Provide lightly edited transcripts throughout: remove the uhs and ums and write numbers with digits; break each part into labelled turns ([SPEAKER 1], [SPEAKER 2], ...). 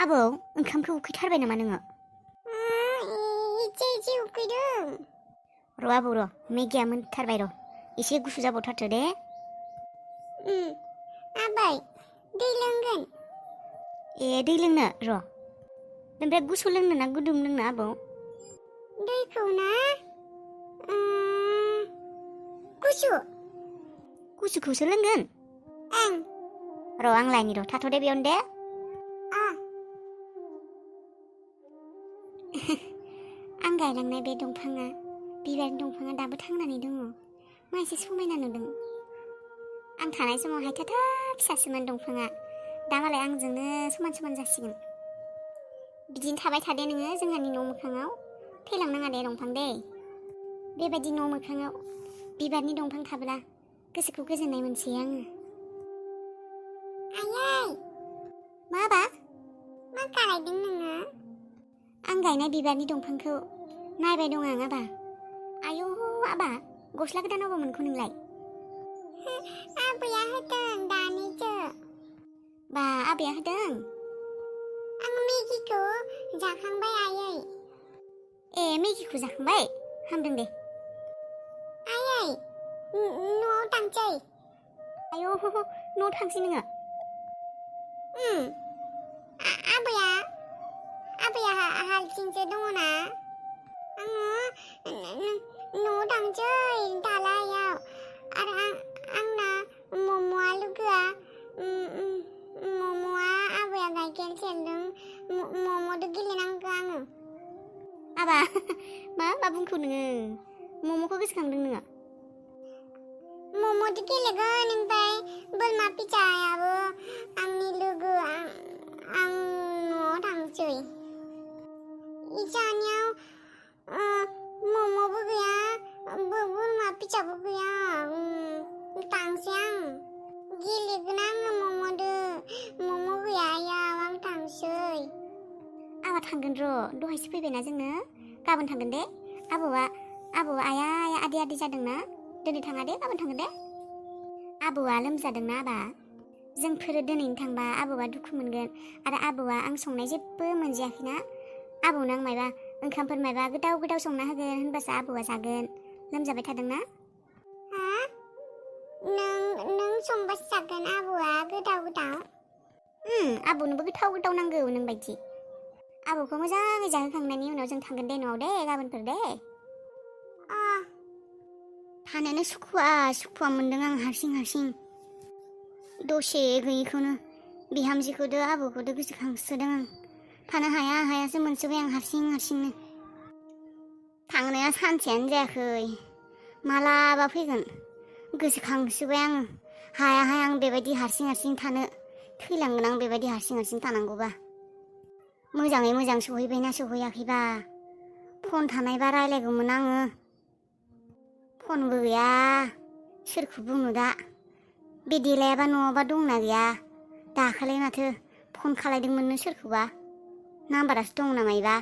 [SPEAKER 1] आबौ ओंखामखौ उखैथारबाय नामा नोङो?
[SPEAKER 2] इसे उखैदों।
[SPEAKER 1] र' आबौ र' मेगिया मोनथारबाय र' एसे गुसु जाबावथारथो दे।
[SPEAKER 2] आबै दै लोंगोन?
[SPEAKER 1] ए दै लोंनो र'। ओमफ्राय गुसु लोंनो ना गुदुं लोंनो आबौ?
[SPEAKER 2] दैखौ ना गुसु।
[SPEAKER 1] गुसुखौसो लोंगोन?
[SPEAKER 2] ओं।
[SPEAKER 1] र' आं लायनि र' थाथ' दे बेयावनो दे। आं गायलांनाय बे दंफाङा बिबारनि दंफाङा दाबो थांनानै दङ। मा एसे समायना नुदों। आं थानाय समाव हायथाथा फिसासोमोन दंफाङा। दा मालाय आंजोंनो समान समान जासिगोन। बिदिनो थाबाय थादे नोङो जोंहानि न' मोखाङाव। थैलांनाङा दे दंफां दे। बेबायदि न' मोखाङाव बिबारनि दंफां थाब्ला गोसोखौ गोजोननाय मोनसै आङो।
[SPEAKER 2] आयै
[SPEAKER 1] मा आबा?
[SPEAKER 2] मा गायदों नोङो?
[SPEAKER 1] आं गायनाय बिबारनि दंफांखौ नायबाय दं आं आबा। आयौ आबा गस्ला गोदान अबावमोनखौ नोंलाय?
[SPEAKER 2] आबैया होदों दानिसो।
[SPEAKER 1] बा आबैया होदों?
[SPEAKER 2] आं मेगिखौ जाखांबाय आयै।
[SPEAKER 1] ए मेगिखौ जाखांबाय? हामदों दे।
[SPEAKER 2] आयै न'आव थांसै।
[SPEAKER 1] आयौ न'आव थांसै नोङो?
[SPEAKER 2] आबैया हारसिंसो दङ ना? आङो न'आव थांसै दालायाव आरो आंना मम'आ लोगोआ मम'आ आबैया गाइखेर सेरदों मम'दो गेलेनांगौ आङो।
[SPEAKER 1] आबा मा बुंखो नोङो? मम'खौ गोसोखांदों नोङो?
[SPEAKER 2] मम'दो गेलेगोन ओमफ्राय बोरमा फिसायाबो आंनि लोगो आं न'आव थांसै। जानियाव मम'बो गैया बोरमा फिसाबो गैया। थांसै आं गेलेगोन आङो मम'दो। मम' गैयायाव आं थांसै।
[SPEAKER 1] आबा थांगोन र' दहायसो फैबायना जोङो गाबोन थांगोन दे। आबौआ आया आदै जादोंना दिनै थाङा दे गाबोन थांगोन दे। आबौआ लोमजादोंना आबा। जोंफोरो दिनैनो थांबा आबौआ दुखु मोनगोन आरो आबौआ आं संनाय जेबो मोनजायाखैना। आबौनो आं मायबा ओंखामफोर मायबा गोदाव संना होगोन होनबासो आबौआ जागोन। लोमजाबाय थादोंना।
[SPEAKER 2] नों संबासो जागोन आबौआ गोदाव?
[SPEAKER 1] आबौनोबो गोथाव नांगौ नोंबायदि। आबौखौ मोजाङै जाहोखांनायनि उनाव जों थांगोन दे न'आव दे गाबोनफोर दे। थानोनो सुखुवा मोनदों आं हारसिं। दसे गैयिखौनो बिहामजोखौदो आबौखौदो गोसोखांसोदों आं। थानो हायासो मोनसोबाय आं हारसिंनो। थांनाया सानसेयानो जायाखै मालाबा फैगोन गोसोखांसोबाय आङो। हाया आं बेबायदि हारसिं थानो। थैलांगोन आं बेबायदि हारसिं थानांगौबा। मोजाङै मोजां सहैबायना सहैयाखैबा फन थानायबा रायलायगौमोन आङो। फनबो गैया सोरखौ बुंनो दा। बे देलायाबा न'आवबा दंना गैया। दाखालि माथो फन खालायदोंमोननो सोरखौबा। नाम्बारासो दं ना मायबा।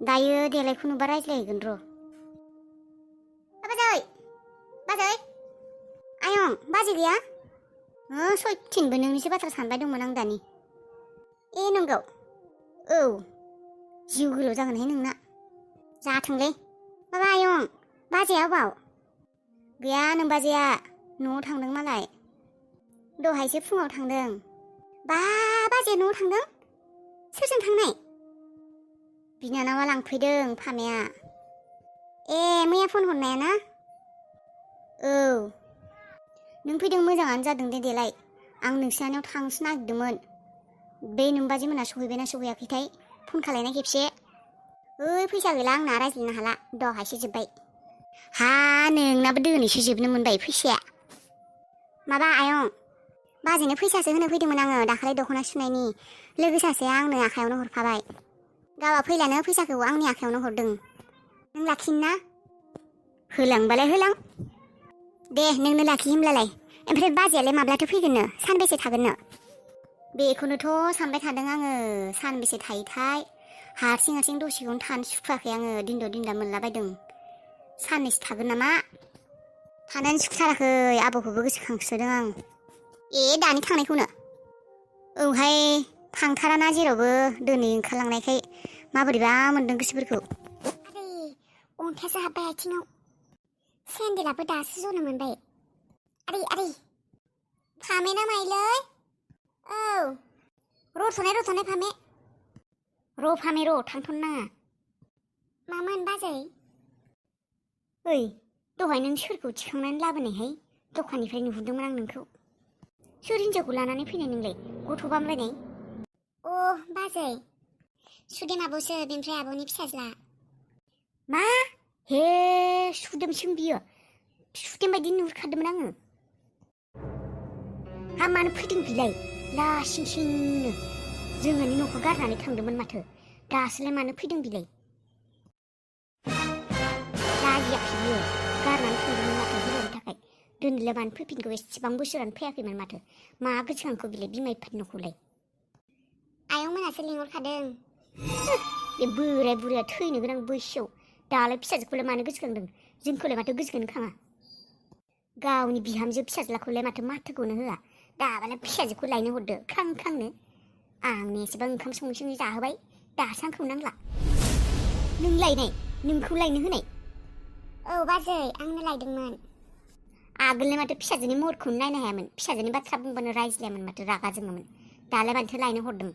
[SPEAKER 1] दायो देलायखौ नुबा रायज्लायहैगोन र'। बाजै आयं बाजै गैया? सयथिनबो नोंनिसो बाथ्रा सानबाय दंमोन आं दानि। ए नंगौ? औ जिउ गोलाव जागोनहाय नोंना। जाथोंलै। माबा आयं बाजैया अबाव? गैया नों बाजैया न'आव थांदों मालाय। दहायसो फुङाव थांदों। बाजैया न'आव थांदों? सोरजों थांनाय? बिनानावा लांफैदों फामेया। ए मैया फन हरनाया ना? औ नों फैदों मोजाङानो जादों दे। देलाय आं नोंसानियाव थांसो नागिरदोंमोन। बे नोमबाजै मोना सहैबायना सहैयाखैथाय फन खालायना खेबसे। फैसा गैला आंना रायज्लायनो हाला दहायसो जोब्बाय। नोंनाबो दिनैसो जोबनो मोनबाय फैसाया। माबा आयं बाजैनो फैसासो होनो फैदोंमोन आङो दाखालि दख'ना सुनायनि। लोगो सासेया आंनो आखायावनो हरफाबाय। गावहा फैलानो फैसाखौ आंनि आखायावनो हरदों। नों लाखिनो ना? होलांबालाय होलां। दे नोंनो लाखि होमब्लालाय। ओमफ्राय बाजैयालाय माब्लाथो फैगोननो? सानबेसे थागोननो? बेखौनोथ' सानबाय थादों आङो। सानबेसे थायोथाय। हारसिं दसेखौनो थानो सुखुवाखै आङो। दिनदा मोनलाबायदों। साननैसो थागोन नामा? थानानै सुखुथाराखै आबौखौबो गोसोखांसोदों आं। दानि थांनायखौनो? औहाय थांथाराना जेरावबो दिनै ओंखारलांनायखाय माबोरैबा मोन्दों गोसोफोरखौ।
[SPEAKER 2] आदै अन्थाइसो हाब्बाय आथिङाव सेन्देलाबो दासो जनो मोनबाय। आदै फामे ना माइलै? औ रथ'नाय फामे।
[SPEAKER 1] फामे थांथ'नो नाङा।
[SPEAKER 2] मामोन बाजै?
[SPEAKER 1] ओइ दहाय नों सोरखौ थिखांनानै लाबोनायहाय दखाननिफ्राय नुहुरदोंमोन आं नोंखौ। सोर हिन्जावखौ लानानै फैनाय नोंलाय गथ' बामलायनाय?
[SPEAKER 2] अ बाजै सुदेम आब'सो बेनिफ्राय आब'नि फिसाज्ला।
[SPEAKER 1] मा? हे सुदेमसिम बियो? सुदेम बायदि नुहुरखादोंमोन आङो। हा मानो फैदों बिलाय लासिंसिंनो? जोंहानि न'खौ गारनानै थांदोंमोन माथो, दासोलाय मानो फैदों बिलाय? लाजियाखै बियो, गारनानै थांदोंमोन माथो हिनजावनि थाखाय। दोनैलाय मानो फैफिनखो? एसेबां बोसोरानो फैयाखैमोन माथो। मा गोसोखांखो बिलाय बिमा बिफानि न'खौलाय?
[SPEAKER 2] आयंमोनासो लिंहरखादों।
[SPEAKER 1] बे बोराय बुरैया थैनो गोनां बैसोआव दालाय फिसाजोखौलाय मानो गोसोखांदों? जोंखौलाय माथो गोसोखांनो खाङा? गावनि बिहामजो फिसाज्लाखौलाय माथो माथोखौनो होआ। दाबालाय फिसाजोखौ लायनो हरदो ख्रांनो। आंनो एसेबां ओंखाम संनो जाहोबाय, दासो आंखौ नांला। नों लायनाय? नोंखौ लायनो होनाय?
[SPEAKER 2] औ बाजै आंनो लायदोंमोन।
[SPEAKER 1] आगोलनो माथो फिसाजोनि महरखौनो नायनो हायामोन, फिसाजोनि बाथ्रा बुंबानो रायज्लायामोन माथो, रागा जोङोमोन। दालाय माथो लायनो हरदों?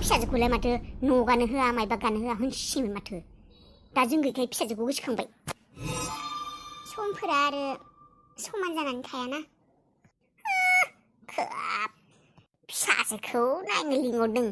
[SPEAKER 1] फिसाजोखौलाय माथो न'गानो होआ मायबा गानो होआ होनसिगोन माथो। दा जों गैखाय फिसाजोखौ गोसोखांबाय।
[SPEAKER 2] समफोरा आरो समान जानानै थायाना।
[SPEAKER 1] खोब फिसाजोखौ नायनो लिंहरदों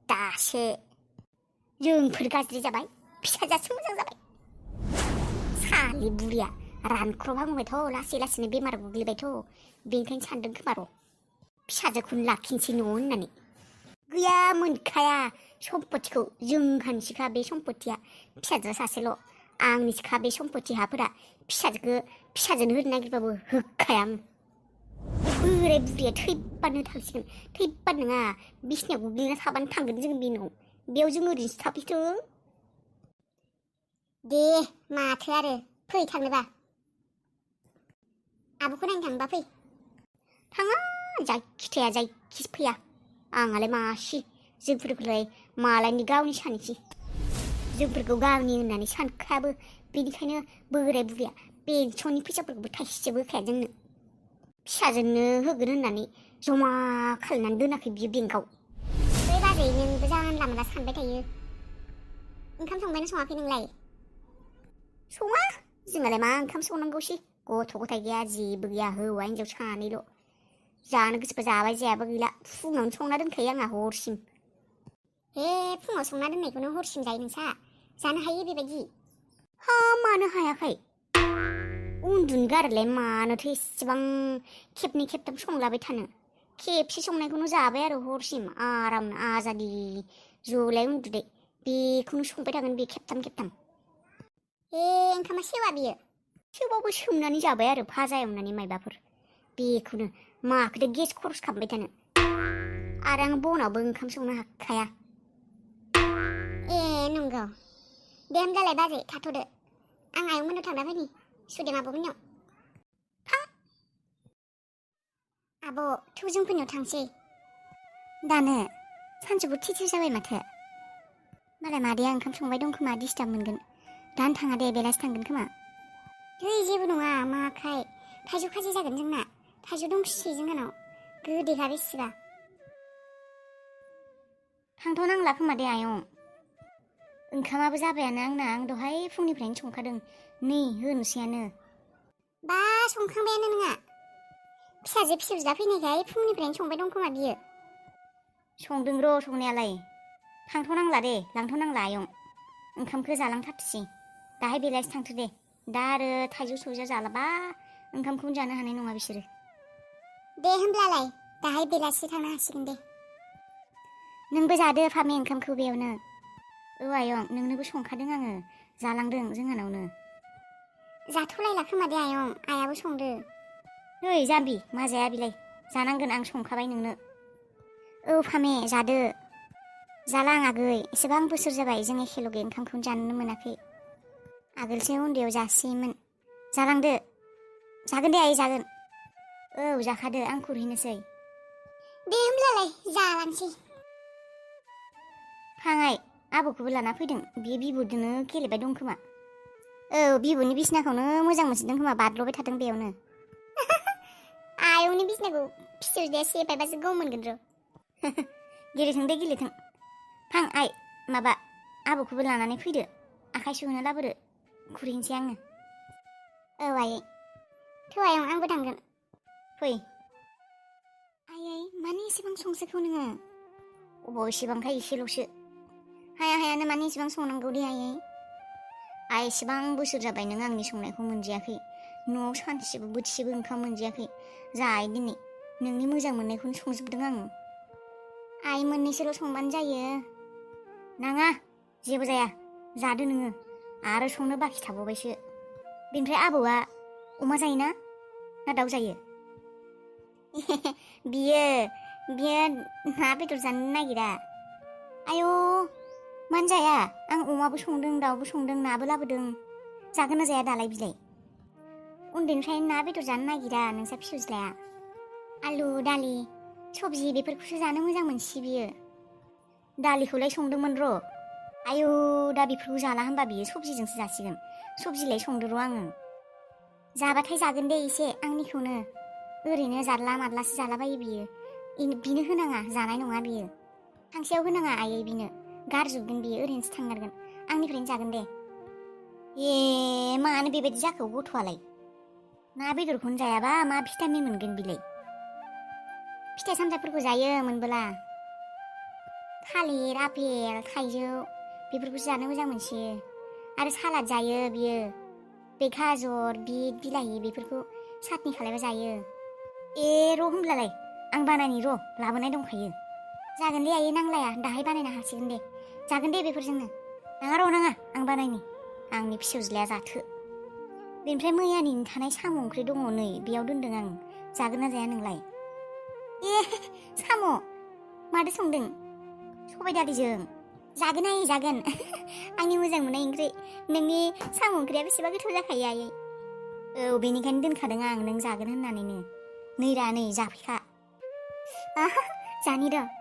[SPEAKER 1] दासो। जोंफोर गाज्रि जाबाय, फिसाजोआसो मोजां जाबाय। सालि बुरिया रानख्रबहांबायथ', लासैनो बेमार गोग्लैबायथ', बेनिखायनो सानदों खोमा र' फिसाजोखौनो लाखिनोसै न'आव होननानै। गैया मोनखाया सम्पतिखौ, जोंहानिसोखा बे सम्पतिया। फिसाजोआ सासेल', आंनिसोखा बे सम्पति हाफोरा। फिसाजोनो होनो नागिरबाबो होखाया आं। बोराय बुरैया थैबानो थांसिगोन, थैबानो नङा बिसिनायाव गोग्लैना थाबानो थांगोन जों बे न'आव। बेयाव जों ओरैनोसो थाफैथों।
[SPEAKER 2] दे माथो आरो, फै थांनोबा। आब'खौ नायनो थांबा फै।
[SPEAKER 1] थाङा, जायखिथाया जायखि फैया। आंहालाय मासि, जोंफोरखौलाय मालायनि गावनि सानसै। जोंफोरखौ गावनि होननानै सानखायाबो, बेनिखायनो बोराय बुरैया पेन्सननि फैसाफोरखौबो थाइसेबो होखाया जोंनो। फिसाजोनो होगोन होननानै जमा खालायनानै दोनाखै बियो बेंकआव।
[SPEAKER 2] बै बाजै नोंबो जानला मोनला सानबाय थायो। ओंखाम संबायना सङाखै नोंलाय?
[SPEAKER 1] सङा, जोंहालाय मा ओंखाम संनांगौसै। गथ' गथाय गैया, जेबो गैया, हौवा हिनजाव सानैल'। जानो गोसोबा जाबाय, जायाबा गैला। फुङावनो संना दोनखायो आंहा हरसिम।
[SPEAKER 2] हे फुङाव संना दोननायखौनो हरसिम जायो नोंसा? जानो हायो बेबायदि?
[SPEAKER 1] हा मानो हायाखै? उन्दुनो गारोलाय मानोथो एसेबां खेबनै खेबथाम संलाबाय थानो? खेबसे संनायखौनो जाबाय आरो हरसिम आरामनो आजादि जलाय उन्दुदो। बेखौनो संबाय थागोन बे खेबथाम।
[SPEAKER 2] हे ओंखामा सेवा बियो?
[SPEAKER 1] थेवबाबो सोमनानै जाबाय आरो भाजा एवनानै मायबाफोर। बेखौनो माखौथो गेस खरस खालामबाय थानो। आरो आं बनावबो ओंखाम संनो हाखाया।
[SPEAKER 2] ए नंगौ। दे होमब्लालाय बाजै थाथ'दो, आं आयंमोननाव थांना फैनि, सुदेम आब'मोननाव।
[SPEAKER 1] थां।
[SPEAKER 2] आब' थौ जोंफोरनियाव थांसै।
[SPEAKER 1] दानो सानजौफु थिथि जाबाय माथो। मालाय मादैया ओंखाम संबाय दं खोमा, डिस्टार्ब मोनगोन। दानो थाङा दे, बेलासि थांगोन खोमा।
[SPEAKER 2] है जेबो नङा, माखाय थाइजौ खाजि जागोन जोंना। थाइजौ दंसोयो जोंहानाव, गोदैखा बेसेबा।
[SPEAKER 1] थांथ'नांला खोमा दे आयं। ओंखामाबो जाबायानो आंना, आं दहाय फुंनिफ्रायनो संखादों। नै होनोसैयानो।
[SPEAKER 2] बा संखांबायानो नोंहा? फिसाजो फिसौज्ला फैनायखाय फुंनिफ्रायनो संबाय दं खोमा बियो।
[SPEAKER 1] संदों र' संनायालाय। थांथ'नांला दे, लांथ'नांला आयं। ओंखामखौ जालांथारथोसै। दाहाय बेलासि थांथो दे। दा आरो थाइजौ सौजौ जालाबा ओंखामखौनो जानो हानाय नङा बिसोरो।
[SPEAKER 2] दे होमब्लालाय, दाहाय बेलासि थांनो हासिगोन दे।
[SPEAKER 1] नोंबो जादो फामे ओंखामखौ बेयावनो। औ आयं, नोंनोबो संखादों आङो, जालांदों जोंहानावनो।
[SPEAKER 2] जाथ'लायला खोमा दे आयं, आइयाबो संदो।
[SPEAKER 1] नै जाम्बि, मा जाया बिलाय? जानांगोन, आं संखाबाय नोंनो। औ फामे जादो। जाला आं आगै, एसेबां बोसोर जाबाय जों एखेलगे ओंखामखौनो जानोनो मोनाखै। आगोलसो उन्दैयाव जासोयोमोन। जालांदो। जागोन दे आइ जागोन। औ जाखादो, आं खुरहैनोसै।
[SPEAKER 2] दे होमब्लालाय जालांसै।
[SPEAKER 1] फाङाय आबौखौबो लाना फैदों बियो बिब'दोंनो गेलेबाय दं खोमा। औ बिब'नि बिसिनाखौनो मोजां मोनसिनदों खोमा बाद्ल'बाय थादों बेयावनो।
[SPEAKER 2] आयंनि बिसिनाखौ फिसौजोया सेफायबासो गम मोनगोन र'।
[SPEAKER 1] गेलेथों दे गेलेथों। फां आइ माबा आबौखौबो लानानै फैदो आखाइ सुहोनो लाबोदो खुरैनोसै आङो।
[SPEAKER 2] औ आयै थौ आयं आंबो थांगोन।
[SPEAKER 1] फै। आयै मानो एसेबां संसोखौ नोङो? अबाव एसेबांखाय एसेल'सो। हाया हायानो मानो एसेबां संनांगौ दे आयै। आइ एसेबां बोसोर जाबाय नों आंनि संनायखौ मोनजायाखै। न'आव सानसेबो बोथिसेबो ओंखाम मोनजायाखै। जाय दिनै नोंनि मोजां मोननायखौनो संजोबदों आं। आइ मोननैसोल' संबानो जायो। नाङा जेबो जाया जादो नोङो आरो संनो बाखि थाबावबायसो। बेनिफ्राय आबौआ अमा जायोना ना दाउ जायो? बियो ना बेदर जानो नागिरा। आयौ मानो जाया? आं अमाबो संदों दाउबो संदों नाबो लाबोदों। जागोन ना जाया दालाय बिलाय? उन्दैनिफ्रायनो ना बेदर जानो नागिरा नोंसा फिसौज्लाया। आलु दालि सबजि बेफोरखौसो जानो मोजां मोनसि बियो। दालिखौलाय संदोंमोन र'। आयौ दा बेफोरखौ जाला होनबा बियो सबजिजोंसो जासिगोन। सबजिलाय संदो र' आङो। जाबाथाय जागोन दे एसे आंनिखौनो। ओरैनो जारला मारलासो जालाबायो बियो। बिनो होनाङा जानाय नङा बियो। थांसेयाव होनाङा आयै बिनो गारजोबगोन बियो ओरैनोसो थांगारगोन। आंनिफ्रायनो जागोन दे। ए मानो बेबायदि जाखो गथ'आलाय? ना बेदरखौनो जायाबा मा भिटामिन मोनगोन बिलाय? फिथाइ सामथाइफोरखौ जायो मोनबोला। थालिर आपेल थाइजौ बेफोरखौसो जानो मोजां मोनसियो। आरो सालाद जायो बियो। बे गाजर बिट बिलाहि बेफोरखौ साटनि खालायबा जायो। ए र' होमब्लालाय आं बानायनि र' लाबोनाय दंखायो। जागोन दे आयै नांलाया दाहाय बानायनो हासिगोन दे। जागोन दे बेफोरजोंनो। नाङा र' नाङा आं बानायनि आंनि फिसौज्लाया जाथो। बेनिफ्राय मैयानि थानाय साम' ओंख्रि दङ नै बेयाव दोनदों आं। जागोन ना जाया नोंलाय? ए साम' मादो संदों? सबाय दालिजों। जागोन आयै जागोन। आंनि मोजां मोननाय ओंख्रि। नोंनि साम' ओंख्रिया बेसेबा गोथाव जाखायो आयै। औ बेनिखायनो दोनखादों आं नों जागोन होननानैनो। नै रा नै जाफैखा। जानि र'।